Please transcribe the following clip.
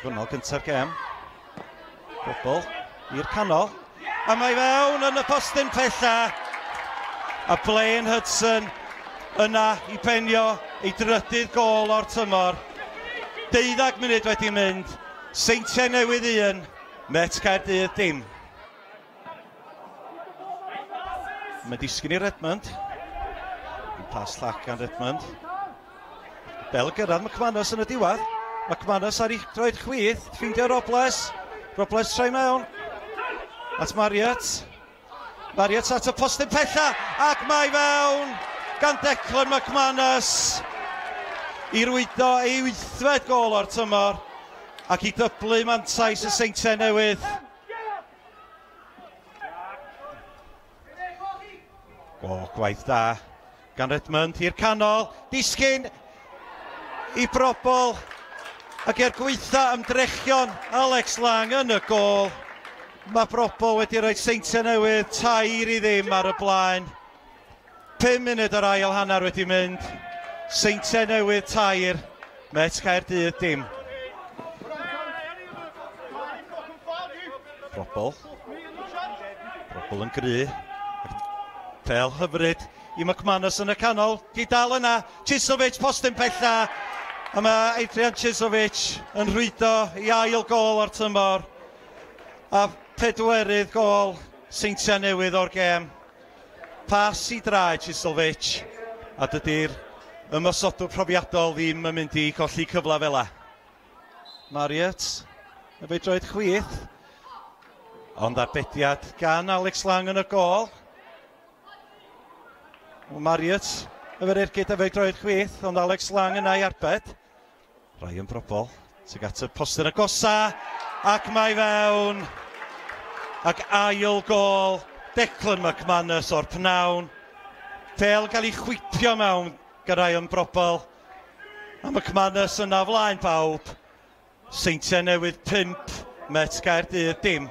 Gornel gyntaf gem. Bobl i'r canol. A mae fewn yn y postyn pella. A Blaine Hudson yna i benio ei drydydd gôl o'r tymor. 12 munud wedi mynd. Seintiau Newydd 1, Met Caerdydd dim. Mae'n disgyn i Redmond. Pas llac gan Redmond. Bel gyrraedd McManus yn y diwedd. McManus ar ei droed chwith. Ffeindio Robles. Robles troi mewn. At Marriott. Marriott at y postyn pella. Ac mae fewn gan Declan McManus. I rwydo ei wythfed gôl o'r tymor. Ac i dyblu mantais y Seintiau Newydd. O, gwaith da gan Redmond i'r canol. Disgyn i Brobol. Ac er gweitha ymdrechion Alex Lang yn y gôl, mae Brobol wedi rhoi Seintiau Newydd 3-0 ar y blaen. 5 munud o'r ail hanner wedi mynd. Seintiau Newydd 3, Met Caerdydd dim. Brobol. Brobol yn gry. Pel hyfryd i McManus yn y canol. Di dal yna. Chisovic postyn pella. A mae Adrian Chisovic yn rhwydo i ail gôl o'r tymor. A pedwerydd gôl Seintiau Newydd o'r gêm. Pas i draed Chisovic. A dydy'r ymosodwr profiadol ddim yn mynd i colli cyfle fel la. Marriott, efo'i droed chwith. Ond arbediad gan Alex Lang yn y gôl. Marriott efo'r ergyd efo'i droed chwith, ond Alex Lang yna i arbed. Ryan Brobol, sy'n at y postyn agosa, ac mae fewn. Ac ail gôl Declan McManus o'r pnawn. Pel gael ei chwipio mewn gan Ryan Brobol. A McManus yna flaen pawb. Seintiau Newydd 5, Met Caerdydd dim.